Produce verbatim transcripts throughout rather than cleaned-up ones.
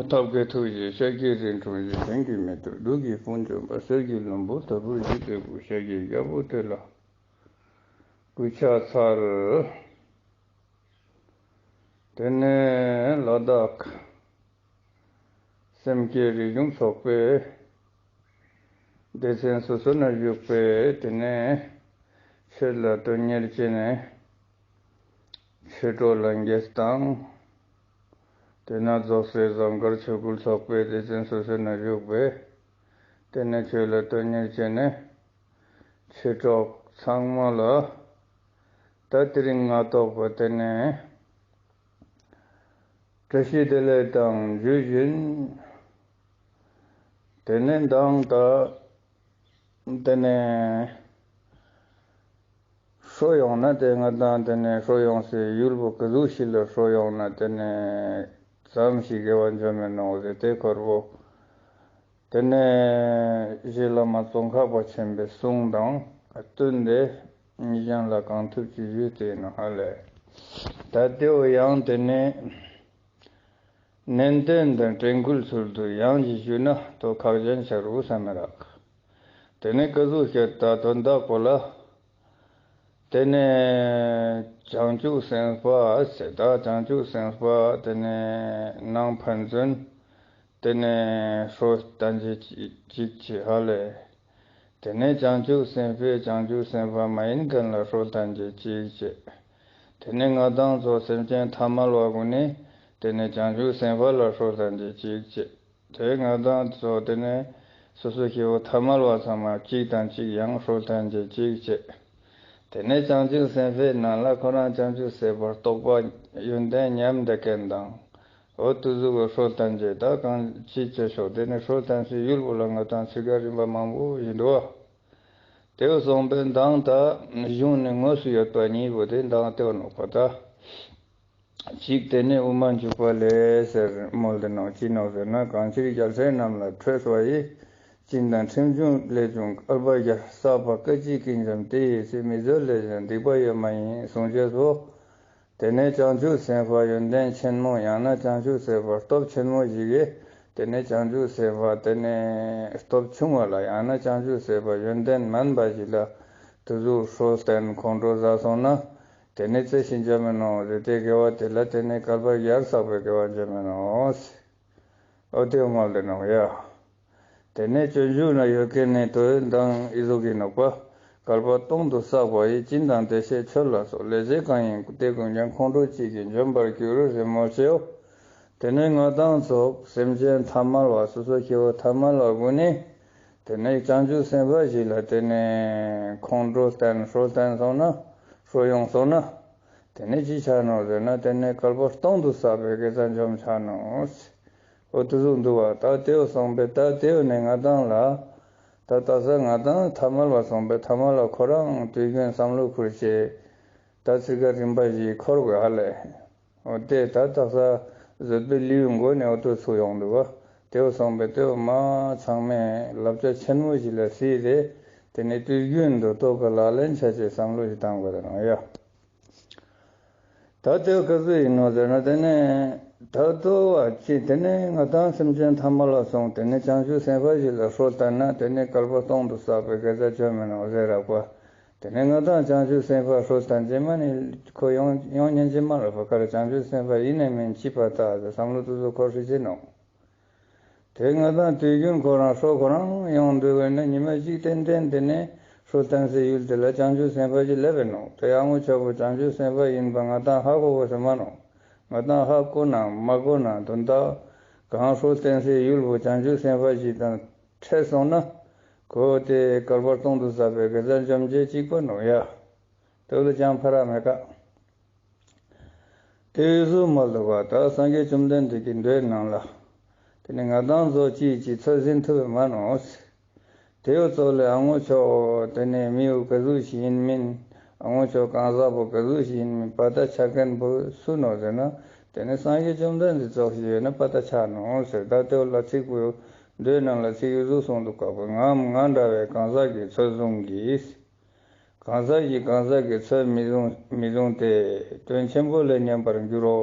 ཐབས་མཁས་ཐུགས་རྗེ་ཤཱཀྱའི་རིགས་སུ་འཁྲུངས་ཤིང་། གཞན་གྱིས་མི་ཐུབ་བདུད་ཀྱི་དཔུང་འཇོམས་པ། གསེར་གྱི་ལྷུན་པོ་དལ་བུར་བརྗིད་པའི་སྐུ། ཤཱཀྱའི་རྒྱལ་པོ་དེ་ལ་གུས་ཕྱག་འཚལ། དེ་ནས་ལ་དྭགས་སེམས་བསྐྱེད་རིག་གཞུང་ཚོགས་པའི་སྡེ་ཚན་སོ་སོ་ན་བཞུགས་པའི་དེ་ནས་ཆོས་ལ་དོན་གཉེར་བྱས་ནས་ཆོས་གྲོགས་ལྷན་རྒྱས་དང་། དེ་ན་རྫོགས་སའི་ཟངས་དཀར་ཆོས་སྐུལ་ཚོགས་པའི་སྡེ་ཚན་སོ་སོ་ན་བཞུགས་པའི་དེ་ནས་ཆོས་ལ་དོན་གཉེར་བྱས་ནས་ཆོས་གྲོགས་ཚང་མ་ལ། ད་དེ་རིང་ང་ཐོག་པ་དེ་ནས་བཀྲ་ཤིས་བདེ་ལེགས་དང་ཇུ་ཞུན། དེ་ནས་མདང་ད་དེ་ནས་ཧྲོ་ཡོང་ན་དེ་ང་དང་དེ་ནས་ཧྲོ་ཡོང་སའི་ཡུལ་པོ་ག་ཟུག་ཞིག་ལ་ཧྲོ་ཡོང་ན་དེ་ནས་ཙམ་ཞིག་དགེ་བ་འཇོམས་མེད་ནོག་ཟེར་དེ་ཁོར་བོ། དེ་ནས་རྗེ་བླ་མ་ཙོང་ཁ་པ་ཆེན་པོའི་གསུང་དང་བསྟུན་ཏེ་ཉེ་ཞང་ལ་གང་ཐུབ་ཅིག་ཞུས་ཏེ་ཡིན་ནོག་ཧ་ལེ། ད་དེའོ་ཡང་དེ་ནས་ནན་ཏན་དང་དྲན་སྐུལ་ཚུལ་དུ་ཡང་ཅིག་ཞུས་ན་དོ་ཁག་ཅན་ཆ་རུག་བསམ་མི་རག་དེ་ནས་ག་ཟུག་ཁྱེད་ད་དོན་དག་པོ་ལ། དེ་ནས་བྱང་ཆུབ་སེམས་དཔའ་ཟེར་ད་བྱང་ཆུབ་སེམས་དཔའ་དེ་ནས་ནང་ཕན་ཚུན་དེ་ནས་ཧྲོ་སྟན་ཅེས་ཅིག་ཅིག་ཧ་ལེ། དེ་ནས་བྱང་ཆུབ་སེམས་དཔས་བྱང་ཆུབ་སེམས་དཔའ་མ་ཡིན་མཁན་ལ་ཧྲོ་སྟན་ཅེས་ཅིག་བྱེད། དེ་ནས་ང་དང་ཚོ་སེམས་ཅན་ཐ་མལ་བ་ཀུན་ནི་དེ་ནས་བྱང་ཆུབ་སེམས་དཔའ་ལ་ཧྲོ་སྟན་ཅེས་ཅིག་བྱེད། དེ་ང་དང་ཚོ་དེ་ནས་སོ་སོ་སྐྱེ་བོ་ཐ་མལ་བ་ཚང་མ་གཅིག་དང་གཅིག་ཡང་ཧྲོ་སྟན་ཅེས་ཅིག་བྱེད། དེ་ནས་བྱང་ཆུབ་སེམས་དཔའི་ནང་ལ་ཁོ་རང་བྱང་ཆུབ་སེམས་དཔའ་རྟོགས་པ་ཡོན་ཏན་ཉམས་བསྡད་མཁན་དང་། འོ་དེ་ཟུག་གི་ཧྲོ་སྟན་ཅེས་ད་གང་ཅིའི་ཕྱིར་ཤོག་དེ་ནས་ཧྲོ་སྟན་སའི་ཡུལ་པོ་ལ་ང་དང་ཚིག་ཀ་རིམ་པ་མང་པོ་ཞིག་འདུག་བ། དེ་བོ་སོང་པས་མདང་ད་གཞུང་ནས་དངོས་སུ་ཡོད་པ་གཉིས་པོ་དེ་མདང་དེ་བོ་ནོག་པ་ད། གཅིག་དེ་ནས་དབུ་མ་འཇུག་པ་ལས་ཟེར་མོལ་ཏེ་ནོག་ཅི་ནོག་ཟེར་ན། གང་ཕྱིར་རྒྱལ་སྲས་རྣམས་ལ་ཁྲོས་པ་ཡི། སྦྱིན་དང་ཁྲིམས་གཅོད་ལས་བྱུང་བསྐལ་པ་བརྒྱར། བསགས་པ་སྐད་ཅིག་གིས་འཇོམས་དེ་ཡི་ཚེ། མི་བཟོད་ལས་གཞན་སྡིག་པ་ཡོད་མ་ཡིན། གསུང་བྱེད་སོ། དེ་ནས་བྱང་ཆུབ་སེམས་དཔའ་ཡོན་ཏན་ཆེན་མོ་ཡང་ན་བྱང་ཆུབ་སེམས་དཔའ་སྟོབས་ཆེན་མོ་ཞིག་གིས་དེ་ནས་བྱང་ཆུབ་སེམས་དཔའ་དེ་ནས་སྟོབས་ཆུང་བ་ལ་ཡང་ན་བྱང་ཆུབ་སེམས་དཔའ་ཡོན་ཏན་དམན་པ་ཞིག་ལ་དེ་ཟུག་ཧྲོ་སྟན་ཁོང་ཁྲོ་ཟ་སོང་ན། དེ་ནས་ཅི་ཞིག་འཇོམས་མི་ནོག་ཟེར་ཏེ་དགེ་བ་དེ་ལ་དེ་ནས་བསྐལ་པ་བརྒྱར་བསགས་པའི་དགེ་བ་འཇོམས་མི་ནོག་ཟེར། འོ་དེ་མོལ་ཏེ་ནོག་ཡ། དེ་ནས་སྤྱོད་འཇུག་ན་ཡོད་མཁན་ནི་དོན་མདང་ཨི་ཟུག་གི་ནོག་པ། བསྐལ་པ་སྟོང་དུ་བསགས་པ་ཡི། སྦྱིན་དང་བདེ་གཤེགས་མཆོད་ལ་སོགས། ལེགས་སྤྱད་གང་ཡིན་དེ་ཀུན་ཀྱང་། ཁོང་ཁྲོ་གཅིག་གིས་འཇོམས་པར་འགྱུར་ཟེར་མོལ་ཅེའོ། དེ་ནས་ང་དང་ཚོ་སེམས་ཅན་ཐ་མལ་བ་སོ་སོ་སྐྱེ་བོ་ཐ་མལ་བ་ཀུན་ནི་དེ་ནས་བྱང་ཆུབ་སེམས་དཔའ་ཞིག་ལ་དེ་ནས་ཁོང་ཁྲོ་བསྟན་ཧྲོ་བསྟན་སོང་ན་ཧྲོ་ཡོང་སོང་ན། དེ་ནས་ཅི་ཆ་ནོག་ཟེར་ན་དེ་ནས་བསྐལ་པ་སྟོང་དུ་བསགས་པའི་དགེ་རྩ་འཇོམས་ཆ་ནོག། འོ་དེ་ཟུག་འདུག་བ། ད་དེའོ་སོང་པས་ད་དེའོ་ནས་ང་དང་ལ་ད་ལྟ་ས་ང་དང་ཐ་མལ་བ་སོང་པས་ཐ་མལ་བ་ཁོ་རང་དུས་རྒྱུན་བསམ་བློ་ཁུར་ཅེས་ད་ཚིག་ཀ་རིམ་པ་བཞི་འཁོར་དགོས་ཧ་ལེ། འོ་དེ་ད་ལྟ་ས་བཟོད་པའི་ལེའུའི་མགོ་ནས་འོ་དེ་ཚུགས་ཡོང་འདུག་བ། དེའོ་སོང་པས་དེའོ་མ་ཚང་མས་བསླབ་བྱ་ཆེན་མོ་ཞིག་ལ་གཟིགས་ཏེ་དེ་ནས་དུས་རྒྱུན་དུ་ཐོག་ག་ལག་ལེན་ཆ་ཅེས་བསམ་བློ་ཞིག་བཏང་དགོས་ད་ནོག་ཡ། ད་དེ་ག་ཟུག་ཡིན་ནོག་ཟེར་ན་དེ་ནས་ད་དོ་བ་ཅི་དེ་ནས་ང་དང་སེམས་ཅན་ཐ་མལ་བ་སོང་དེ་ནས་བྱང་ཆུབ་སེམས་དཔའ་ཞིག་ལ་ཧྲོ་བསྟན་ན་དེ་ནས་བསྐལ་པ་སྟོང་དུ་བསགས་པའི་དགེ་རྩ་འཇོམས་མི་ནོག་ཟེར་རག་པ། དེ་ནས་ང་དང་བྱང་ཆུབ་སེམས་དཔའ་ཧྲོ་བསྟན་ཅེས་མ་ནི་ཁོ་ཡོང་ཡོང་ཉན་ཅེས་མ་རག་པ་ག་རེ་བྱང་ཆུབ་སེམས་དཔའ་ཡིན་ནས་མིན་ཅི་པ་ད་ཟེར་བསམ་བློ་དེ་ཚོ་འཁོར་ཧྲི་ཅེས་ནོག། དེ་ང་དང་དུས་རྒྱུན་ཁོ་རང་ཧྲོ་ཁོ་རང་ཡོང་འདུག་པས་ན་ཉི་མ་གཅིག་ཏན་ཏན་དེ་ནས་ཧྲོ་བསྟན་སའི་ཡུལ་དེ་ལ་བྱང་ཆུབ་སེམས་དཔའ་ཞིག་སླེབས་པས་ནོག། དེ་ཡང་ངོ་ཆོག་པོ་བྱང་ཆུབ་སེམས་དཔའ་ཡིན་པ་ང་དང་ཧ་གོ་དགོས་ས་མ་ནོག། ང་དང་ཧ་གོ་ན་མ་གོ་ན་དོན་དག་གང་ཧྲོ་བསྟན་སའི་ཡུལ་པོ་བྱང་ཆུབ་སེམས་དཔའ་ཞིག་དང་འཕྲད་སོང་ན་ཁོ་དེ་བསྐལ་པ་སྟོང་དུ་བསགས་པའི་དགེ་རྩ་འཇོམས་ཅེས་གཅིག་པ་ནོག་ཡ། དེ་ལ་ཅང་ཕ་ར་མེད་ཀ། དེ་ཟུག་མ་ལུག་པ་ད་སངས་རྒྱས་བཅོམ་ལྡན་འདས་ཀྱི་མདོའི་ནང་ལ། དེ་ནས་ང་དང་ཚོ་ཅིའི་ཅིའི་ཚོད་ཟིན་ཐུབ་པས་མ་ནོག། དེའི་ཚོགས་ལས་ཨ་ངོ་ཆོག་དེ་ནས་མི་བོ་ག་ཟུག་ཞིག་ཡིན་མིན། ཨ་ངོ་ཆོག་གང་ཟག་པོ་ག་ཟུག་ཞིག་ཡིན་མིན་པ་ད་ཆ་མཁན་པོ་སུ་ནོག་ཟེར་ན། དེ་ནས་སངས་རྒྱས་བཅོམ་ལྡན་འདས་ཙོགས་ཤིག་ཡོད་ན་པ་ད་ཆ་ནོག་ཟེར། ད་དེའི་ལ་ཚིག་པོ་མདོའི་ནང་ལ་ཚིག་ཡོད་ཟུག་གསུངས་འདུག་ག་པོ་ངའམ་ང་འདྲ་བའི་གང་ཟག་གི་ཚོད་བཟུང་གིས། གང་ཟག་གིས་གང་ཟག་གི་ཚོད་མི་བཟུང་མི་བཟུང་སྟེ། དོན་ཆེན་པོ་ལས་ཉམས་པར་འགྱུར་རོ།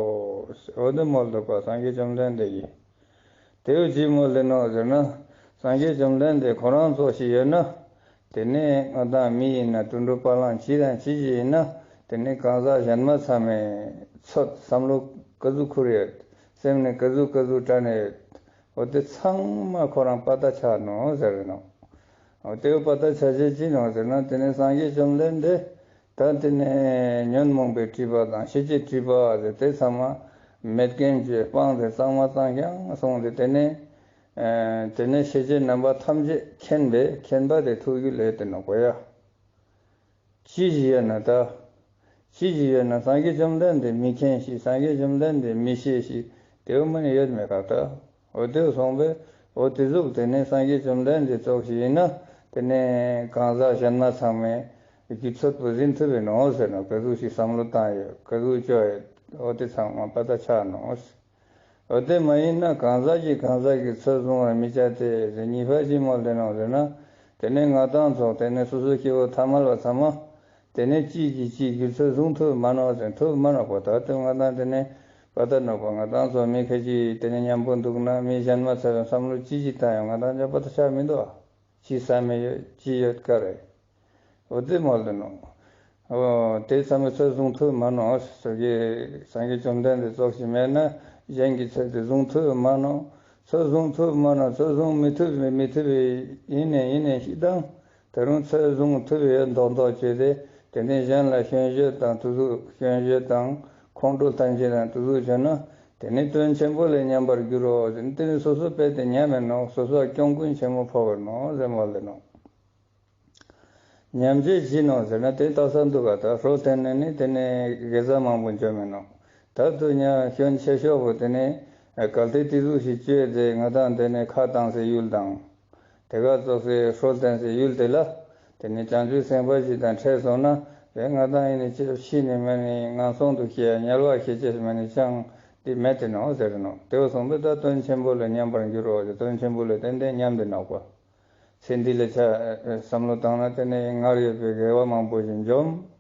འོ་དེ་མོལ་འདུག་པ་སངས་རྒྱས་བཅོམ་ལྡན་འདས་ཀྱིས། དེ་བོ་ཅི་མོལ་ལེ་ནོག་ཟེར་ན། སངས་རྒྱས་བཅོམ་ལྡན་འདས་ཁོ་རང་ཙོགས་ཤིག་ཡོད་ན། དེ་ནས་ང་དང་མི་ཡིན་ན་དུད་འགྲོ་བ་ལང་ཅི་དང་ཅི་ཞིག་ཡིན་ན། དེ་ནས་གང་ཟག་གཞན་མ་ཚང་མའི་ཚོད་བསམ་བློ་ག་ཟུག་ཁུར་ཡོད། སེམས་ནས་ག་ཟུག་ག་ཟུག་དྲན་ཡོད། འོ་དེ་ཚང་མ་ཁོ་རང་པ་ཏ་ཆ་ནོག་ཟེར་ནོག། འོ་དེ་བོ་པ་ཏ་ཆ་ཅེས་ཅི་ནོག་ཟེར་ན། དེ་ནས་སངས་རྒྱས་བཅོམ་ལྡན་འདས། ད་དེ་ནས་ཉོན་མོངས་པའི་སྒྲིབ་པ་དང་ཤེས་བྱའི་སྒྲིབ་པ་ཟེར་དེ་ཚང་མ་མེད་མཁན་གྱི་སྤངས་ཏེ་གཙང་མ་གཙང་རྐྱང་སོང་སྟེ། དེ་ནས་ཨ་དེ་ནས་ཤེས་བྱའི་རྣམ་པ་ཐམས་ཅད་མཁྱེན་པའི་མཁྱེན་པ་དེ་ཐུགས་རྒྱུད་ལ་ཡོད་དེ་ནོག་གོ་ཡ། ཅི་ཞིག་ཡོད་ན་ད། ཅི་ཞིག་ཡོད་ན་སངས་རྒྱས་བཅོམ་ལྡན་འདས་མི་མཁྱེན་ཞིག། སངས་རྒྱས་བཅོམ་ལྡན་འདས་མི་ཤེས་ཤིག། དེ་བོ་མ་ནི་ཡོད་མེད་ག་ད། འོ་དེ་བོ་སོང་པས། འོ་དེ་ཟུག་དེ་ནས་སངས་རྒྱས་བཅོམ་ལྡན་འདས་ཙོགས་ཤིག་ཡིན་ན། དེ་ནས་གང་ཟག་གཞན་མ་ཚང་མས་རྒྱུད་ཚོད་པོ་ཟིན་ཐུབ་པས་ནོག་ཟེར་ནོག། ག་ཟུག་ཞིག་བསམ་བློ་བཏང་ཡོད། ག་ཟུག་ཅོ་ཡོད། འོ་དེ་ཚང་མ་པ་ཏ་ཆ་ནོག། འོ་དེ་མ་ཡིན་ན་གང་ཟག་གིས་གང་ཟག་གི་ཚོད་བཟུང་བར་མི་བྱ་སྟེ་ཟེར་གཉིས་པ་ཅི་མོལ་ལེ་ནོག་ཟེར་ན། དེ་ནས་ང་དང་ཚོ་དེ་ནས་སོ་སོ་སྐྱེ་བོ་ཐ་མལ་པ་ཚང་མ། དེ་ནས་གཅིག་གིས་གཅིག་གི་ཚོད་བཟུང་ཐུབ་མ་ནོག་ཟེར། ཐུབ་མ་ནོག་པ། ད་དེ་ང་དང་དེ་ནས་པ་ཏ་ནོག་པ། ང་དང་ཚོ་མི་ཁ་ཅིག་དེ་ནས་མཉམ་པོ་འདུག་ན་མི་གཞན་མ་ཚང་བསམ་བློ་ཅི་ཞིག་བཏང་ཡང་ང་དང་ཅང་པ་ཏ་ཆ་མི་འདུག་ཨ། ཅི་བསམ་མེ་ཡོད་ཅི་ཡོད་ཀ་རེ། འོ་དེ་མོལ་ལེ་ནོག། འོ་དེ་ཚང་མའི་ཚོད་བཟུང་ཐུབ་མ་ནོག། སངས་རྒྱས་སངས་རྒྱས་བཅོམ་ལྡན་འདས་ཙོགས་ཤིག་མེད་ན་གཞན་གྱི་ཚོད་དེ་བཟུང་ཐུབ་མ་ནོག། ཚོད་བཟུང་ཐུབ་མ་ནོག། ཚོད་བཟུང་མི་ཐུབ་མི་ཐུབ་པའི་ཡིན་ནས་ཡིན་ནས་ཤི་དང་། ད་རུང་ཚོད་བཟུང་ཐུབ་ཡོད་མདོག་མདོག་བྱས་ཏེ། དེ་ནས་གཞན་ལ་སྐྱོན་བརྗོད་དང་དེ་ཟུག་སྐྱོན་བརྗོད་དང་ཁོང་ཁྲོ་ལྟ་འཆི་དང་དེ་ཟུག་བྱས་ན། དེ་ནི་དོན་ཆེན་པོ་ལས་ཉམས་པར་འགྱུར་རོ་ཟེར། དེ་ནི་སོ་སོ་དཔེ་དེ་ཉམས་མེད་ནོག། སོ་སོ་སྐྱོན་ཀུན་ཆེན་མོ་ཕོག་གི་ནོག་ཟེར་མོལ་ལེ་ནོག། ཉམས་བྱེད་ཅི་ནོག་ཟེར་ན། དེ་ལྟ་ས་འདུག་ག། ད་ཧྲོ་བསྟན་ནས་ནི་དེ་ནས་དགེ་རྩ་མང་པོ་འཇོམས་མེད་ནོག། ད་དུ་ཉ་སྐྱོན་ཆེ་ཤོས་པོ་དེ་ནི་གལ་ཏེ་དེ་ཟུག་ཞིག་བཅོས་ཏེ་ང་དང་དེ་ནས་ཁ་བཏང་སའི་ཡུལ་དང་། དེ་ག་ཙོགས་སི་ཧྲོ་བསྟན་སའི་ཡུལ་དེ་ལ། དེ་ནས་བྱང་ཆུབ་སེམས་དཔའ་ཞིག་དང་འཕྲད་སོང་ན། དེ་ང་དང་ཡིན་ནི་ཅི་ཤི་ནས་མ་ནི་ངན་སོང་དུ་སྐྱེ་ཡ་དམྱལ་བ་སྐྱེ་ཅེས་མ་ནི་ཅང་དེ་མེད་དེ་ནོག་ཟེར་ནོག། དེ་བོ་སོང་པས། ད་དོན་ཆེན་པོ་ལས་ཉམས་པར་འགྱུར་རོ་ཟེར། དོན་ཆེན་པོ་ལས་ཏན་ཏན་ཉམས་དེ་ནོག་པ། ཚེ་འདི་ལ་ཆ་བསམ་བློ་བཏང་ན་དེ་ནས་སྔར་ཡོད་པའི་དགེ་བ་མང་པོ་ཞིག་འཇོམས།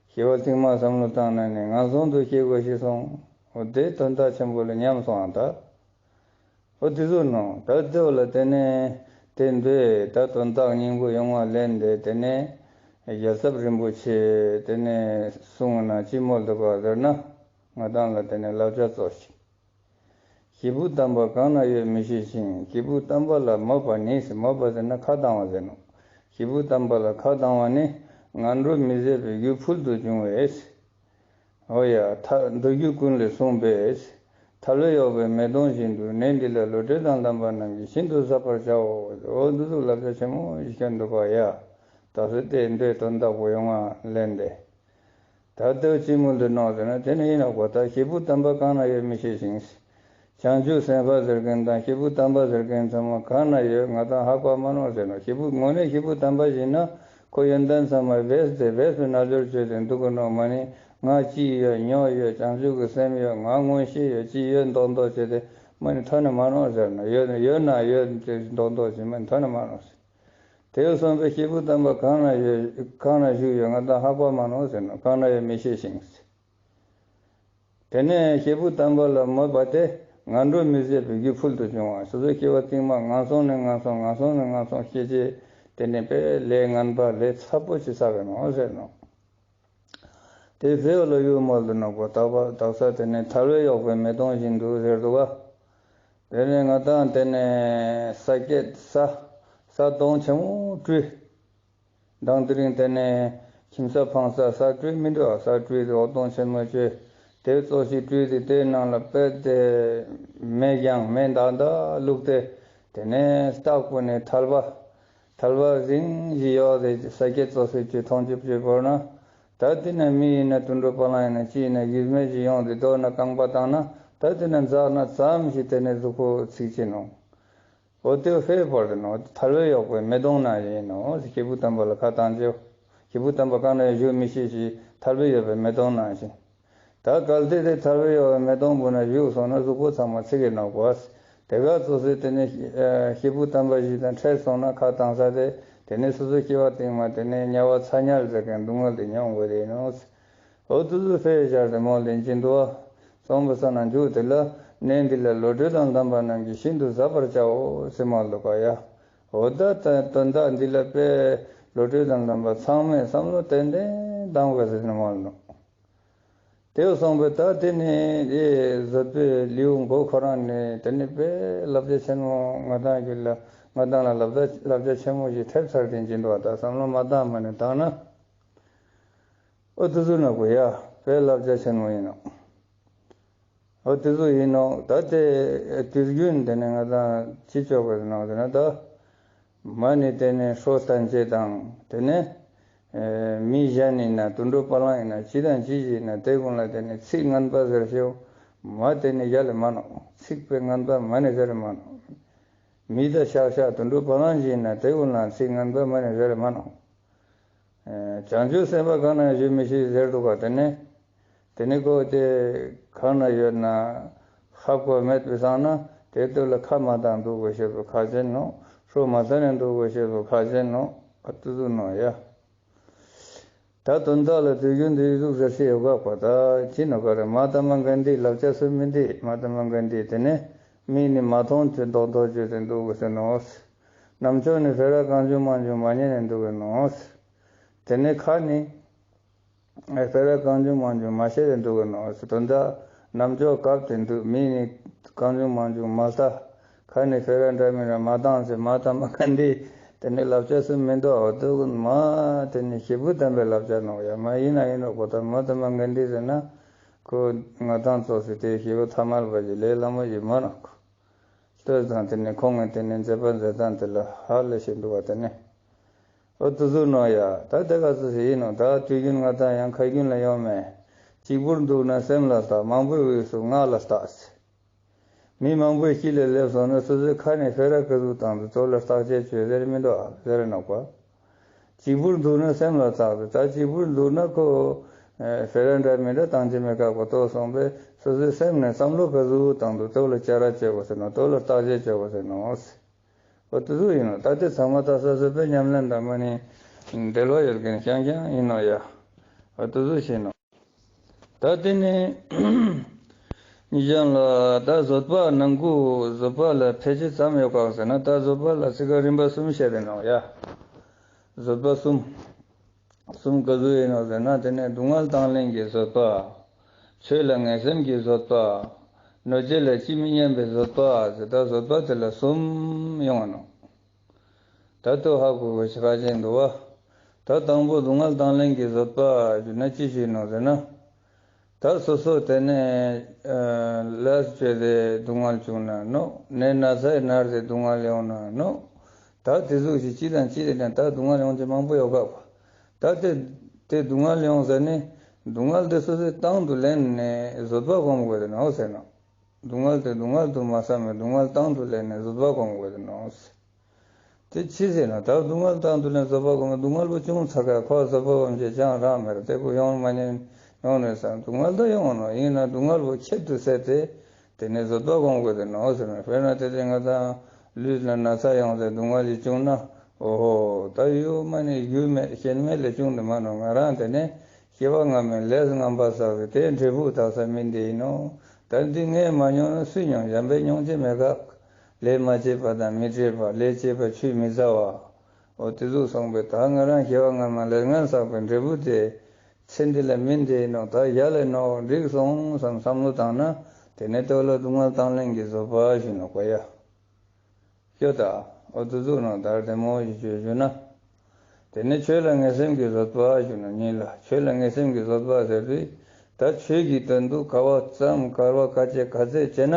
སྐྱེ་བ་རྟིང་མ་བསམ་བློ་བཏང་ན་ནི་ངན་སོང་དུ་སྐྱེ་དགོས་ཤེས་སོང་། འོ་དེ་དོན་དག་ཆེན་པོ་ལ་ཉམས་སོང་ཨ་ད། འོ་དེ་ཟུག་ནོག། ད་དེ་བོ་ལ་དེ་ནས་དེ་འདོད་ད་དོན་དག་སྙིང་པོ་ཡོང་བ་ལེན་ཏེ་དེ་ནས་རྒྱལ་ཚབ་རིན་པོ་ཆེ་དེ་ནས་གསུངས་ན་ཅི་མོལ་འདུག་ག་ཟེར་ན། ང་དང་ལ་དེ་ནས་བསླབ་བྱ་ཙོགས་ཤིག། སྐྱེས་བུ་དམ་པ་གང་ན་ཡོད་མི་ཤེས་ཤིང་། སྐྱེས་བུ་དམ་པ་ལ་མོས་པ་ནི། མོས་པ་ཟེར་ན་ཁ་བཏང་བ་ཟེར་ནོག། སྐྱེས་བུ་དམ་པ་ལ་ཁ་བཏང་བ་ནི། ངན་འགྲོ་མི་བཟད་པའི་རྒྱུ་ཕུལ་དུ་བྱུང་བས། འོ་ཡ། ཐ་མདོ་རྒྱུད་ཀུན་ལས་གསུངས་པས། ཐལ་བས་གཡོགས་པའི་མེ་དོང་བཞིན་དུ། གནས་འདི་ལ་བློ་གྲོས་དང་ལྡན་པ་རྣམས་ཀྱིས། ཤིན་ཏུ་གཟབ་པར་བྱའོ། འོ་འདི་ཚོ་བསླབ་བྱ་ཆེན་མོ་ཞིག་སྐྱོན་འདུག་པ་ཡ། ད་སོ་དེ་འདོད་དོན་དག་པོ་ཡོང་བ་ལེན་ཏེ། ད་ལྟོས་ཅི་མོལ་དུ་ནོག་ཟེར་ན། དེ་ནི་ཡིན་ནོག་པ། ད་སྐྱེས་བུ་དམ་པ་གང་ན་ཡོད་མི་ཤེས་ཤིང་། བྱང་ཆུབ་སེམས་དཔའ་ཟེར་མཁན་དང་སྐྱེས་བུ་དམ་པ་ཟེར་མཁན་ཚང་མ་གང་ན་ཡོད་ང་དང་ཧ་གོ་མ་ནོག་ཟེར་ནོག། སྐྱེས་བུ་དངོས་གནས་སྐྱེས་བུ་དམ་པ་ཞིག་ན་ཁོ་ཡོན་ཏན་ཚང་མ་བེས་ཏེ་བེས་པའི་རྣལ་འབྱོར་བྱས་ཏེ་འདུག་གི་ནོག། མ་ནི་ང་ཅི་ཡོད་ཉོ་ཡོད་བྱང་ཆུབ་ཀྱི་སེམས་ཡོད་ང་མངོན་ཤེས་ཡོད་ཅི་ཡོད་མདོག་མདོག་བྱས་ཏེ་མ་ནི་ཐོན་ནི་མ་ནོག་ཟེར་ནོག། ཡོད་ཡོད་ན་ཡོད་ཅེས་མདོག་མདོག་བྱས་མ་ནི་ཐོན་ནི་མ་ནོག་ཟེར། དེ་སོང་པས་སྐྱེས་བུ་དམ་པ་གང་ན་ཡོད་གང་ན་བཞུགས་ཡོད་ང་དང་ཧ་གོ་མ་ནོག་ཟེར་ནོག། གང་ན་ཡོད་མི་ཤེས་ཤིང་། དེ་ནས་སྐྱེས་བུ་དམ་པ་ལ་མོས་པ་དེ་ངན་འགྲོ་མི་བཟད་པའི་རྒྱུ་ཕུལ་དུ་བྱུང་བ། སོ་སོའི་སྐྱེ་བ་རྟིང་མ་ངན་སོང་ནས་ངན་སོང་ངན་སོང་ནས་ངན་སོང་སྐྱེ་ཅེས་དེ་ནས་པས་ལས་ངན་པ་ལས་ཚབས་པོ་ཆེ་བསགས་པའི་ནོག་ཟེར་ནོག། དེ་ཚེ་བ་ལ་ཡུལ་མོལ་དུ་ནོག་པ། དག་པ་དག་ས་དེ་ནས་ཐལ་བས་གཡོགས་པའི་མེ་དོང་བཞིན་དུ་ཟེར་འདུག་པ། དེ་ནས་ང་དང་དེ་ནས་ས་སྐྱེད་ས་ས་དོང་ཆེན་མོ་བྲུས། མདང་དེ་རིང་དེ་ནས་ཁྱིམ་ས་ཕངས་ས་ས་བྲུས་མི་འདུག་ཨ། ས་བྲུས་ཏེ་འོད་སྟོང་ཆེན་མོ་བཅོས། དེ་ཙོགས་ཤིག་བྲུས་ཏེ་དེའི་ནང་ལ་དཔེ་དེ་མེ་རྒྱང་མེ་མདའ་མདའ་བླུགས་ཏེ་དེ་ནས་སྟག་པོ་ནས་ཐལ་བ་ཐལ་བ་རིང་ཞིག་གཡོགས་ཏེ་ས་སྐྱེད་ཙོགས་ཤིག་བཅོས་མཐོང་ཆུབ་བཅོས་བོར་ན། ད་དེ་ན་མི་ཡིན་ན་དུད་འགྲོ་བ་ལང་ཡིན་ན་ཅི་ཡིན་ན་ཡིད་མེད་ཅིག་ཡོང་སྟེ་རྡོ་ན་རྐང་པ་བཏང་ན་ད་དེ་ན་འཛག་ན་ཙམ་ཞིག་དེ་ནས་གཟུགས་པོ་ཚིག་ཅི་ནོག། འོ་དེ་ཕེ་བར་དུ་ནོག། ཐལ་བས་གཡོགས་པའི་མེ་དོང་ནང་ཡིན་ནོག། སྐྱེས་བུ་དམ་པ་ལ་ཁ་བཏང་ཅེས། སྐྱེས་བུ་དམ་པ་གང་ན་ཡོད་མི་ཤེས་ཤིང་ཐལ་བས་གཡོགས་པའི་མེ་དོང་ནང་བཞིན། ད་གལ་ཏེ་དེ་ཐལ་བས་གཡོགས་པའི་མེ་དོང་བོ་ན་བཞུགས་སོང་ན་གཟུགས་པོ་ཚང་མ་ཚིག་གི་ནོག་པ། དེ་ག་ཙོགས་སེ་དེ་ནས་སྐྱེས་བུ་དམ་པ་ཞིག་དང་འཕྲད་སོང་ན་ཁ་བཏང་ས་དེ་དེ་ནས་སོ་སོ་སྐྱེ་བ་རྟིང་མ་དེ་ནས་དམྱལ་བ་ཚ་དམྱལ་ཟེར་མཁན་སྡུག་བསྔལ་དེ་མྱོང་དགོས་དེ་ཡིན་ནོག། འོ་དེ་ཚོ་ཕེ་ཤར་དེ་མོལ་ལེན་གྱིན་འདུག་པ། སོང་པ་ས་ན་མཇུག་དེ་ལ་ གནས་འདི་ལ་བློ་གྲོས་དང་ལྡན་པ་རྣམས་ཀྱིས་ཤིན་ཏུ་གཟབ་པར་བྱའོ་ཟེར་མ་ལོ་ཀ་ཡ། འོ་ད་ད་དོན་དག་འདི་ལ་དཔེ་བློ་གྲོས་དང་ལྡན་པ་ཚང་མས་བསམ་བློ་ཏན་ཏན་བཏང་དགོས་ཟེར་ནས་མ་ལོ། དེ་སོང་པས་ད་དེ་ནི་ཨེ་བཟོད་པའི་ལེའུ་མགོ་ཁོ་རང་ནས་དེ་ནི་དཔེ་བསླབ་བྱ་ཆེན་མོ་ང་དང་གི་ལ་ང་དང་ལ་བསླབ་བྱ་བསླབ་བྱ་ཆེན་མོ་ཞིག་ཐེབས་ཚར་ཏེ་འཇིན་འདུག་བ། ད་བསམ་བློ་མ་བཏང་མ་ནས་བཏང་ན། འོ་དེ་ཟུག་ན་གོ་ཡ། དཔེ་བསླབ་བྱ་ཆེན་མོ་ཡིན་ནོ། འོ་དེ་ཟུག་ཡིན་ནོ། ད་དེ་དུས་རྒྱུན་དེ་ནས་ང་དང་ཅི་ཆོག་གི་ནོ་དེ་ན་ད། མ་ནི་དེ་ནས་ཧྲོ་སྟན་ཅེས་དང་དེ་ནས་ཨེ་མི་གཞན་ཡིན་ན་དུད་འགྲོ་བ་ལང་ཡིན་ན་ཅི་དང་ཅི་ཞིག་ཡིན་ན་དེ་ཀུན་ལ་དེ་ནས་ཚིག་ངན་པ་ཟེར་ཤེས་མ་དེ་ནས་ཡ་ལེ་མ་ནོ། ཚིག་པའི་ངན་པ་མ་ནི་ཟེར་མ་ནོ། མི་དང་ཤག་ཤག་དུད་འགྲོ་བ་ལང་ཞིག་ཡིན་ན་དེ་ཀུན་ལ་ཚིག་ངན་པ་མ་ནི་ཟེར་མ་ནོ། ཨེ་བྱང་ཆུབ་སེམས་དཔའ་གང་ན་བཞུགས་མི་ཤེས་ཟེར་འདུག་ག། དེ་ནས་དེ་ནི་ཁོ་དེ་གང་ན་ཡོད་ན་ཧ་གོ་མེད་པའི་སང་ན་དེ་དུས་ལ་ཁ་མ་བཏང་འདུག་དགོས་ཤེས་པོ་ཁག་ཅན་ནོ། ཧྲོ་མ་སྟན་ནས་འདུག་དགོས་ཤེས་པོ་ཁག་ཅན་ནོ། ཨ་དེ་ཟུག་ནོ་ཡ། ད་དོན་དག་ལ་དུས་རྒྱུན་དུ་ཡིག་གཟུགས་ཟེར་ཤེས་ཡོད་ག་པ། ད་ཅི་ནོ་ག་རེ་མ་ཏ་མ་གན་དྷི་བསླབ་བྱ་གསུམ་མི་འདི་མ་ཏ་མ་གན་དྷི་དེ་ནས་མི་ནི་མ་མཐོང་ཆོས་མདོག་མདོག་བཅོས་ཏེ་འདུག་དགོས་ཟེར་ནོ། རྣམ་ཅོག་ནི་ཕེ་ར་གང་བྱུང་མང་བྱུང་མ་ཉན་ནས་འདུག་གི་ནོ། དེ་ནས་ཁ་ནི་ཕེ་ར་གང་བྱུང་མང་བྱུང་མ་བཤད་དེ་འདུག་གི་ནོ། དོན་དག་རྣམ་ཅོག་བཀབ་སྟེ་འདུག། མི་ནི་གང་བྱུང་མང་བྱུང་མ་ལྟ། ཁ་ནི་ཕེ་ར་འདྲ་མི་འདྲ་མ་བཏང་ཟེར་མ་ཏ་མ་གན་དྷི་དེ་ནི་བསླབ་བྱ་གསུམ་མི་འདུག། འོ་དེ་ཀུན་མ་དེ་ནི་སྐྱེས་བུ་དམ་པའི་བསླབ་བྱ་ནོ་ཡ། མ་ཡིན་ན་ཡིན་ནོ་གོ། ད་མ་ཏ་མ་གན་དྷི་ཟེར་ན་ཁོ་ང་དང་ཙོགས་སི་དེ་སྐྱེས་བུ་ཐ་མལ་པ་ཞིག་ལས་སླ་མོ་ཞིག་མ་ནོ་གོ། ལྟོས་དང་དེ་ནས་ཁོང་གི་དེ་ནས་མཛད་པ་མཛད་སྟངས་དེ་ལ་ཧ་ལས་ཤིག་འདུག་བ། དེ་ནས་འོ་དེ་ཟུག་ནོ་ཡ། ད་དེ་ག་ཙོགས་ཤིག་ཡིན་ནོ། ད་དུས་རྒྱུན་ང་དང་ཡང་ཁ་རྒྱུན་ལ་ཡོང་མེད། གཅིག་པུར་འདུག་ན་སེམས་ལ་བརྟག། མང་པོའི་དབུས་སུ་ངག་ལ་བརྟག་ཟེར། མི་མང་པོའི་དཀྱིལ་ལ་སླེབས་སོང་ན་སོ་སོའི་ཁ་ནས་ཕེ་ར་ག་ཟུག་བཏང་འདུག་དེ་ལ་བརྟག་དཔྱད་བྱོས་ཟེར་མི་འདུག་ཨ་ཟེར་ནོ་གོ། གཅིག་པུར་འདུག་ན་སེམས་ལ་བརྟག་ཟེར། ད་གཅིག་པུར་འདུག་ན་ཁོ་ཨེ་ཕེ་ར་འདྲ་མི་འདྲ་བཏང་ཅེས་མེད་ཀ་གོ། དེ་སོང་པས་སོ་སོའི་སེམས་ནས་བསམ་བློ་ག་ཟུག་བཏང་འདུག་དེ་ལ་བྱ་ར་བྱེད་དགོས་ཟེར་ནོ། དེ་ལ་བརྟག་དཔྱད་བྱེད་དགོས་ཟེར་ནོ། འོ་དེ་ཟུག་ཡིན་ནོ། ད་དེ་ཚང་མ་ད་སོ་སོ་པའི་ཉམས་ལེན་དང་མ་ནི་འབྲེལ་བ་ཡོད་མཁན་རྐྱང་རྐྱང་ཡིན་ནོ་ཡ། འོ་དེ་ཟུག་ཡིན་ནོ། ད་དེ་ནས་ཉེ་ཞང་ལ་ད་བཟོད་པ་ནང་ཁུལ་བཟོད་པ་ལ་ཕལ་ཆེར་ཙམ་ཡོད་ག་ཟེར་ན། ད་བཟོད་པ་ལ་ཚིག་ཀ་རིམ་པ་གསུམ་བཤད་དེ་ནོ་ཡ། བཟོད་པ་གསུམ། གསུམ་ག་ཟུག་ཡིན་ནོ་ཟེར་ན། དེ་ནས་སྡུག་བསྔལ་དང་ལེན་གྱི་བཟོད་པ། ཆོས་ལ་ངེས་སེམས་ཀྱི་བཟོད་པ། གནོད་བྱེད་ལ་ཇི་མི་སྙམ་པའི་བཟོད་པ་ཟེར། ད་བཟོད་པ་དེ་ལ་གསུམ་ཡོང་བ་ནོ། ད་དེ་ཧ་གོ་དགོས་ཤེས་ཁག་ཅན་འདུག་བ། ད་དང་པོ་སྡུག་བསྔལ་དང་ལེན་གྱི་བཟོད་པ་ཞུ་ན་ཅི་ཞིག་ནོ་ཟེར་ན། ད་སོ་སོ་དེ་ནས་ཨ་ལས་བྱས་ཏེ་སྡུག་བསྔལ་བྱུང་ན་ནོ། ནད་ན་ཚ་ཡི་ནར་ཏེ་སྡུག་བསྔལ་ཡོང་ན་ནོ། ད་དེ་ཟུག་ཞིག་ཅི་དང་ཅི་དེ་ནས་ད་སྡུག་བསྔལ་ཡོང་ཅེས་མང་པོ་ཡོད་ག་པ། ད་དེ་དེ་སྡུག་བསྔལ་ཡོང་ཟེར་ནས་སྡུག་བསྔལ་དེ་སོ་སོའི་དང་དུ་ལེན་ནས་བཟོད་པ་སྒོམ་དགོས་ཏེ་ནོ་ཟེར་ནོ། སྡུག་བསྔལ་དེ་སྡུག་བསྔལ་དུ་མ་བསམ་པར་སྡུག་བསྔལ་དང་དུ་ལེན་ནས་བཟོད་པ་སྒོམ་དགོས་ཏེ་ནོ། དེ་ཅི་ཟེར་ན་ད་སྡུག་བསྔལ་དང་དུ་ལེན་བཟོད་པ་སྒོམ། སྡུག་བསྔལ་པོ་བྱུང་ཚར་ཁ་ཁོ་བཟོད་པ་སྒོམ་ཅེས་ཅང་རང་མེད་ར། དེ་ཀོ་ཡོང་མ་ཉན་ཡོང་ནས་སང་སྡུག་བསྔལ་ད་ཡོང་ནོ་ཡིན་ན་སྡུག་བསྔལ་པོ་ཁྱད་དུ་བསད་དེ་དེ་ནས་བཟོད་པ་སྒོམ་དགོས་ཏེ་ནོ་ཟེར་ན། དཔེར་ན་དེ་དེ་ང་དང་ལུས་ལ་ན་ཚ་ཡོང་སྟེ་སྡུག་བསྔལ་ཞིག་བྱུང་ན། འོ་ཧོ་ད་ཡོད་མ་ནི་རྒྱུ་མེད་རྐྱེན་མེད་ལས་བྱུང་དེ་མ་ནོ། ང་རང་དེ་ནས་སྐྱེ་བ་སྔ་མའི་ལས་ངན་པ་བསགས་ཏེ་དེའི་འབྲས་བུ་དག་ས་མི་འདི་ཡིན་ནོ། ད་འདི་ངས་མ་མྱོང་ན་སུས་མྱོང་། གཞན་པས་མྱོང་ཅེས་མེད་ག། ལས་མ་བྱས་པ་དང་མི་འཕྲད་པ། ལས་བྱས་པ་ཆུད་མི་ཟ་བ། འོ་དེ་ཟུག་སོང་པས་ད་ང་རང་སྐྱེ་བ་སྔ་མ་ལས་ངན་བསགས་པའི་འབྲས་བུ་དེ་ཚེ་འདི་ལ་མི་འདི་ཡིན་ནོ། ད་ཡ་ལས་ནོ་འགྲིག་སོང་བསམ་བསམ་བློ་བཏང་ན་དེ་ནས་དེ་ལ་སྡུག་བསྔལ་དང་ལེན་གྱི་བཟོད་པ་ཞུ་ནོ་གོ་ཡ། ཤོད་ད། འོ་དེ་ཟུག་ནོ་ད་བདེ་མོ་ཞིག་བྱོས་ཞུ་ན། དེ་ནས་ཆོས་ལ་ངེས་སེམས་ཀྱི་བཟོད་པ་ཞུ་ནོ་གཉིས་ལ། ཆོས་ལ་ངེས་སེམས་ཀྱི་བཟོད་པ་ཟེར་དུས་ད་ཆོས་ཀྱི་དོན་དུ་དཀའ་བ་ཙམ་དཀའ་བ་དཀའ་སྤྱད་ག་ཚད་བྱས་ན་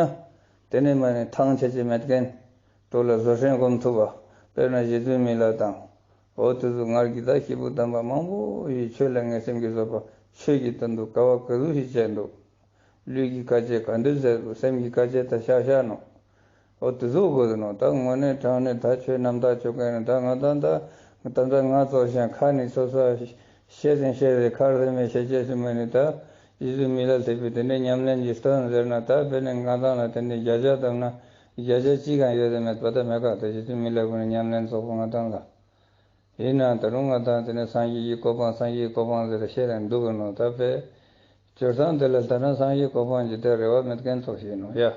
དེ་ནས་མ་ནི་ཐང་ཆད་ཅེས་མེད་མཁན་དེ་ལ་བཟོད་བསྲན་སྒོམ་ཐུབ་པ། དཔེར་ན་རྗེ་བཙུན་མི་ལ་དང་། འོ་དེ་ཟུག་སྔར་གྱི་ད་སྐྱེས་བུ་དམ་པ་མང་པོ་ཞིག་ཆོས་ལ་ངེས་སེམས་ཀྱི་བཟོད་པ་ཆོས་ཀྱི་དོན་དུ་དཀའ་བ་ག་ཟུག་ཞིག་སྤྱད་འདུག། ལུས་ཀྱི་དཀའ་སྤྱད་ག་འདྲ་ཟེར་དུ་སེམས་ཀྱི་དཀའ་སྤྱད་ད་ཤག་ཤག་ནོ། འོ་དེ་ཟུག་དགོས་ནོ། ད་དངོས་གནས་དྲང་གནས་ད་ཆོས་རྣམ་དག་ཆོས་གང་ནས་ད་ང་ད་ད་ད་ད་ང་ཚོ་ཞང་ཁ་ནས་སོ་སོ་བཤད་ཟིན་བཤད་ཟིན་ཁར་ཟིན་མེད་བཤད་ཅེས་སུ་མ་ནི་ད་རྗེ་བཙུན་མི་ལ་སླེབས་པའི་དེ་འདྲའི་ཉམས་ལེན་གྱི་སྟོན་ཟེར་ན་ད་དཔེར་ན་ང་དང་ལ་དེ་འདྲའི་བརྒྱ་ཆ་བཏབ་ན་བརྒྱ་ཆ་གཅིག་གང་ཡོད་དེ་མེད་པ་ད་མེད་ག། ད་རྗེ་བཙུན་མི་ལ་ཀུན་ནས་ཉམས་ལེན་ཚོགས་པོ་ང་དང་ལ། ཡིན་ནའང་ད་རུང་ང་དང་དེ་ནས་སངས་རྒྱས་ཀྱི་གོ་འཕང་སངས་རྒྱས་ཀྱི་གོ་འཕང་ཟེར་བཤད་རན་འདུག་གི་ནོ། ད་དཔེ་སྤྱིར་བཏང་དེ་ལ་ལྟ་ན་སངས་རྒྱས་གོ་འཕང་ཇི་ལྟར་རེ་བ་མེད་མཁན་ཚོགས་ཤིག་ནོ་ཡ།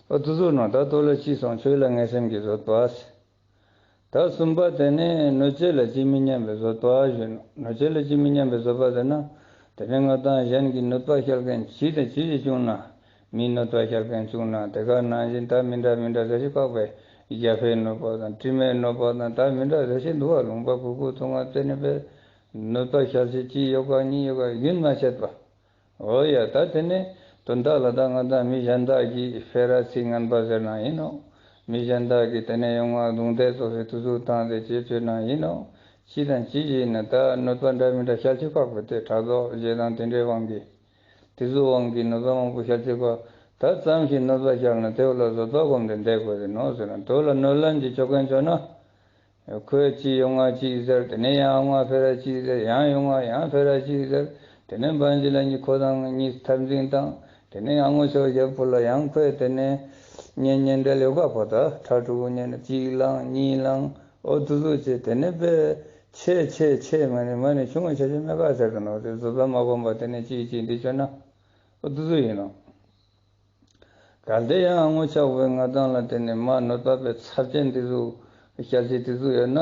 འོ་དེ་ཟུག་ནོག། ད་དོ་ལ་ཅི་སོང་། ཆོས་ལ་ངེས་སེམས་ཀྱི་བཟོད་པ། ད་གསུམ་པ་དེ་ནི་གནོད་བྱེད་ལ་ཇི་མི་སྙམ་པའི་བཟོད་པ་ཞུ་ནོག། གནོད་བྱེད་ལ་ཇི་མི་སྙམ་པའི་བཟོད་པ་ཟེར་ན། དེ་ནི་ང་དང་གཞན་གྱི་གནོད་པ་བསྐྱལ་མཁན་ཅི་དང་ཅི་ཞིག་བྱུང་ན། མིའི་གནོད་པ་བསྐྱལ་མཁན་བྱུང་ན། དེ་ག་ནང་བཞིན་ད་མི་འདྲ་མི་འདྲ་ཟེར་ཞིག་བཀག་པའི་རྒྱ་ཕེབས་གནོད་པ་དང་དྲི་མའི་གནོད་པ་དང་ད་མི་འདྲ་ཟེར་ཞིག་འདུག་པ། ལུང་པ་དགུ་དགུ་ཐོག་ང་དེ་ནི་པའི་གནོད་པ་བསྐྱལ་ཅེས་གཅིག་ཡོད་ག་གཉིས་ཡོད་ག་རྒྱུན་མ་ཆད་པ། འོ་ཡ། ད་དེ་ནས་དོན་དག་ལ་ད་ང་དང་མི་གཞན་དག་གིས་ཕེ་ར་ཚིག་ངན་པ་ཟེར་ན་ཡིན་ནོག། མི་གཞན་དག་གིས་དེ་ནས་ཡོང་བ་རྡུང་རྡེག་ཙོགས་སེ་དུ་ཟུག་བཏང་སྟེ་ཅི་བཅོས་ན་ཡིན་ནོག། ཅི་དང་ཅི་ཞིག་ཡིན་ན་ད་གནོད་པ་འདྲ་མི་འདྲ་བསྐྱལ་ཅེས་བཀག་པ་དེ་ཕྲག་དོག་ཞེ་སྡང་དེ་འདྲའི་དབང་གིས། དེ་ཟུག་དབང་གིས་གནོད་པ་མང་པོ་བསྐྱལ་ཅེས་བཀག། ད་ཙམ་ཞིག་གནོད་པ་བསྐྱལ་ན་དེ་བོ་ལ་བཟོད་པ་སྒོམ་སྟེ་བསྡད་དགོས་ཏེ་ནོག་ཟེར་ན། དོ་ལ་གནོད་ལན་གྱི་ཆོག་མཁན་བྱུང་ན། ཁོས་ཅི་ཡོང་ང་ཅི་ཟེར། དེ་ནས་ཡང་ང་ཕེ་ར་ཅི་ཟེར། ཡང་ཡོང་ང་ཡང་ཕེ་ར་ཅི་ཟེར། དེ་ནས་བན་ཅི་ལ་ཉི་ཁོ་དང་གཉིས་འཐབ་འཛིང་བཏང་། དེ་ནས་ཡང་ངོ་ཆོག་རྒྱབ་པོ་ལ་ཡང་ཁོས་དེ་ནས་གཉེན་གཉེན་འབྲེལ་ཡོད་ག་པོ་ད་ཕྲུ་གུ་གཉེན་གཅིག་བླངས་གཉིས་བླངས། འོ་དེ་ཟུག་བྱས་དེ་ནས་པས་ཆེ་ཆེ་ཆེ་མ་ནས་མ་ནས་ཆུང་ངུ་ཆ་ཆེ་མེད་ག་ཟེར་དུ་ནོག། དེ་བཟོད་པ་མ་སྒོམ་པ་དེ་ནས་ཅི་ཅི་འདི་བཅོས་ན། འོ་དེ་ཟུག་ཡིན་ནོག། གལ་ཏེ་ཡང་ངོ་ཆ་བོས་ང་དང་ལ་དེ་ནས་མ་གནོད་པ་པའི་ཚབས་ཆེན་དེ་ཟུག་བསྐྱལ་ཅེས་དེ་ཟུག་ཡོད་ན།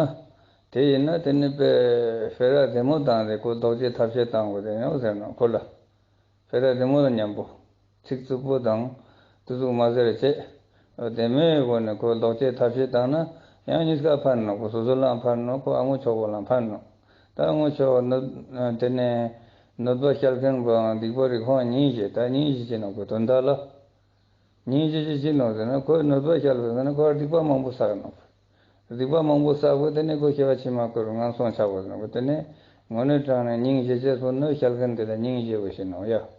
དེ་ཡིན་ན་དེ་ནི་པས་ཕེ་ར་བདེ་མོ་བཏང་སྟེ་ཁོ་ལྡོག་ཅེས་ཐབས་ཤེས་བཏང་དགོས་ཏེ་ཡོང་ཟེར་ནོག་ཁོ་ལ། ཕེ་ར་བདེ་མོ་དང་མཉམ་པོ། ཚིག་རྩུབ་པོ་དང་དེ་ཟུག་མ་ཟེར་བྱས། བདེ་མོའི་སྒོ་ནས་ཁོ་ལྡོག་ཅེས་ཐབས་ཤེས་བཏང་ན་ཡང་གཉིས་ཀ་ཕན་ནོག། ཁོ་སོ་སོ་ལའང་ཕན་ནོག། ཁོ་ཨ་ངོ་ཆོག་པོ་ལའང་ཕན་ནོག། ད་ཨ་ངོ་ཆོག་གནོད་དེ་ནས་གནོད་པ་བསྐྱལ་མཁན་པོའང་སྡིག་པ་རིགས་ཁོང་སྙིང་རྗེ། ད་སྙིང་རྗེ་ཅི་ནོག་གི་དོན་དག་ལ། སྙིང་རྗེ་ཅི་ཅི་ནོག་ཟེར་ན་ཁོས་གནོད་པ་བསྐྱལ་བ་ཟེར་ན་ཁོ་སྡིག་པ་མང་པོ་བསགས་ནོག། སྡིག་པ་མང་པོ་བསགས་པ་དེ་ནས་ཁོ་སྐྱེ་བ་ཕྱི་མ་ཁོ་རུ་ངན་སོང་ཆགས་པ་ཟེར་ནོག། དེ་ནས་དངོས་གནས་དྲང་ནས་སྙིང་རྗེ་ཅེས་པོ་གནོད་བསྐྱལ་མཁན་དེ་ལ་སྙིང་རྗེ་བོ་ཞིག་ནོག་ཡ།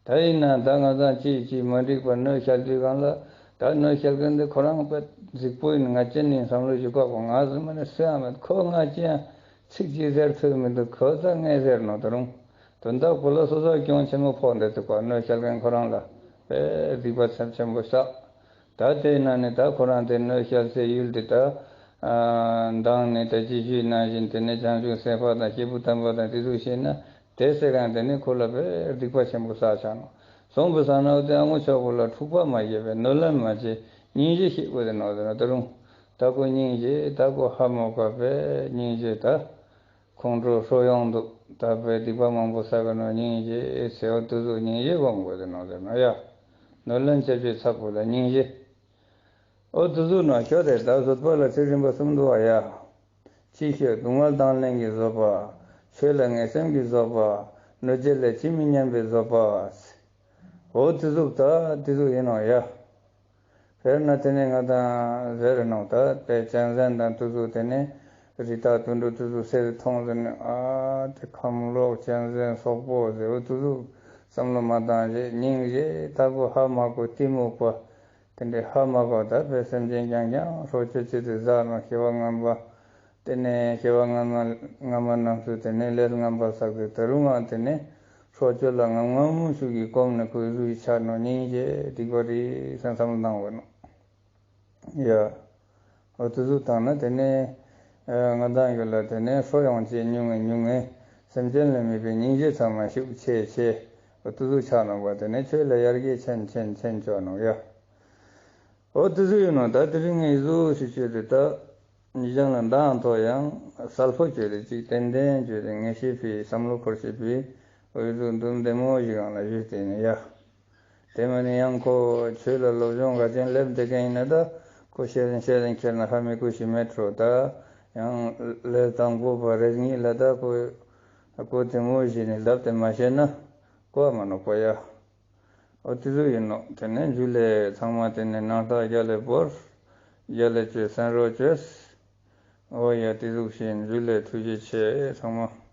ད་ཡིན་ན་ད་ང་དང་ཅིག་ཅིག་མ་འགྲིག་པ་གནོད་བསྐྱལ་དུས་སྒང་ལ། ད་གནོད་བསྐྱལ་མཁན་དེ་ཁོ་རང་པ་རྫིག་པོ་ཡིན། ང་ཅན་ཡིན་བསམ་བློ་ཞིག་བཀག་པ། ང་ཟེར་མ་ནས་སུ་ཡང་མེད། ཁོ་ང་ཅི་ཡང་ཚིག་ཅིག་ཟེར་ཐུབ་མི་འདུག། ཁོ་ད་ངས་ཟེར་ནོག། ད་རུང་དོན་དག་པོ་ལ་སོ་སོ་གྱོང་ཆེན་མོ་ཕོག་འདུག་པ། གནོད་བསྐྱལ་མཁན་ཁོ་རང་ལ་དཔེ་སྡིག་པ་ཚབས་ཆེན་པོ་བསགས། ད་དེ་ན་ནི་ད་ཁོ་རང་དེ་གནོད་བསྐྱལ་སའི་ཡུལ་དེ་ད་ཨ་མདང་ནི་ད་ཅི་ཞུས་ནང་བཞིན་དེ་ནི་བྱང་ཆུབ་སེམས་དཔའ་དང་སྐྱེས་བུ་དམ་པ་དང་དེ་ཚོ་ཞིག་ན། དེ་སེ་གང་དེ་ནི་ཁོ་ལ་དཔེ་སྡིག་པ་ཆེན་པོ་བསགས་ཆ་ནོག། སོང་པའི་ས་ན་དེ་ཨ་ངོ་ཆོག་པོ་ལ་འཁྲུག་པ་མ་བྱས་པའི་གནོད་ལན་མ་བྱས་སྙིང་རྗེ་ཞིག་དགོས་ཏེ་ནོག་ཟེར་ན། ད་རུང་ད་ཁོ་སྙིང་རྗེ། ད་ཁོ་ཧ་མ་གོ་བའི་སྙིང་རྗེ། ད་ཁོང་ཁྲོ་ཧྲོ་ཡོང་འདུག། ད་དཔེ་སྡིག་པ་མང་པོ་བསགས་ནོག། སྙིང་རྗེ་ཟེར་བ་དེ་ཚོ་སྙིང་རྗེ་སྒོམ་དགོས་ཏེ་ནོག་ཟེར་ན་ཡ། གནོད་ལན་བྱས་པའི་ཚབ་པོ་ལ་སྙིང་རྗེ། འོ་དེ་ཚོ་ནང་ཤོག་དེ་ད་བཟོད་པ་ལ་ཚིག་རིམ་པ་གསུམ་འདུག་པ་ཡ། ཅི་ཞིག་སྡུག་བསྔལ་དང་ལེན་གྱི་བཟོད་པ། ཆོས་ལ་ངེས་སེམས་ཀྱི་བཟོད་པ། གནོད་བྱེད་ལ་ཇི་མི་སྙམ་པའི་བཟོད་པ། འོ་དེ་ཟུག་ད་དེ་ཟུག་ཡིན་ནོག་ཡ། དཔེར་ན་དེ་ནས་ང་དང་ཟེར་ནོག། ད་དཔེ་གཅན་གཟན་དང་དེ་ཟུག་དེ་ནས་རི་དྭགས་དུད་འགྲོ་དེ་ཟུག་སེ་མཐོང་ཟེར་ནས། ཨ་དེ་ཁམ་ལོག་གཅན་གཟན་སོག་པོ་ཟེར་བ་དེ་ཟུག་བསམ་བློ་མ་བཏང་བྱས་སྙིང་རྗེ། ད་ཁོ་ཧ་མ་གོ་གཏི་མུག་པ། དེ་འདྲའི་ཧ་མ་གོ་ད་དཔེ་སེམས་ཅན་རྐྱང་རྐྱང་ཧྲོ་ཅོ་ཅོ་དེ་ཟ་ནོག། སྐྱེ་བ་སྔོན་པ་དེ་ནས་སྐྱེ་བ་སྔ་མ་སྔ་མ་རྣམས་སུ་དེ་ནས་ལས་ངན་པ་བསགས་ཏེ་ད་རུང་ང་དེ་ནས་ཧྲོ་ཅོ་ལ་ངམ་ངམ་ཤུགས་ཀྱིས་གོམས་ནས་ཁོའི་གཟུགས་ཆགས་ནོག། སྙིང་རྗེ་སྡིག་པ་རེད་བསམ་བསམ་བློ་བཏང་བ་ནོག་ཡ། འོ་དེ་ཟུག་བཏང་ན་དེ་ནས་ང་དང་ཡུལ་ལ་དེ་ནས་ཧྲོ་ཡོང་ཅེས་ཉུང་ངེ་ཉུང་ངེ་སེམས་ཅན་ལ་དམིགས་པའི་སྙིང་རྗེ་ཚང་མ་ཤུགས་ཆེ་ཆེ། འོ་དེ་ཟུག་ཆགས་ནོག་པ། དེ་ནས་ཆོས་ལ་ཡར་རྒྱས་ཆེན་ཆེན་ཆེན་ཆོག་ནོག་ཡ། འོ་དེ་ཟུག་ཡིན་ནོག། ད་དེ་རིང་ངས་ཟུག་ཞིག་བཅོས་ཏེ་ད་ཉེ་ཞང་ལ་མདང་ཐོག་ཡང་གསལ་པོ་བཅོས་ཏེ་ཅིག་ཏན་ཏན་བཅོས་ཏེ་ངེས་ཤེས་པའི་བསམ་བློ་འཁོར་ཤེས་པའི་འོ་ཟུག་འདུན་བདེ་མོ་ཞིག་ཡང་ལ་ཞུས་ཏེ་ནི་ཡ། དེ་མ་ནི་ཡང་ཁོ་ཆོས་ལ་སློབ་སྦྱོང་ག་ཅན་སླེབས་བསྡད་མཁན་ཡིན་ན་ད་ཁོ་ཤེས་ཡིན་ཤེས་ཡིན་ཁྱེར་ན་ཧ་མི་གོ་ཞིག་མེད་འགྲོ། ད་ཡང་ལས་དང་པོ་པ་རེ་གཉིས་ལ་ད་ཁོ་ཁོ་དེ་མོ་ཞིག་ནི་ལབ་སྟེ་མ་ཤེས་ན་གོ་བ་མ་ནོག་པ་ཡ། འོ་དེ་ཟུག་ཡིན་ནོག། དེ་ནས་འཇུ་ལེ་ཚང་མ་དེ་ནས་སྣང་དག་རྒྱལ་ལ་བོར། རྒྱལ་ལ་བཅོས་སེན་རོ་བཅོས། འོ་ཡ་དེ་ཟུག་ཞིག་འཇུ་ལེ་ཐུགས་རྗེ་ཆེ་ཚང་མ།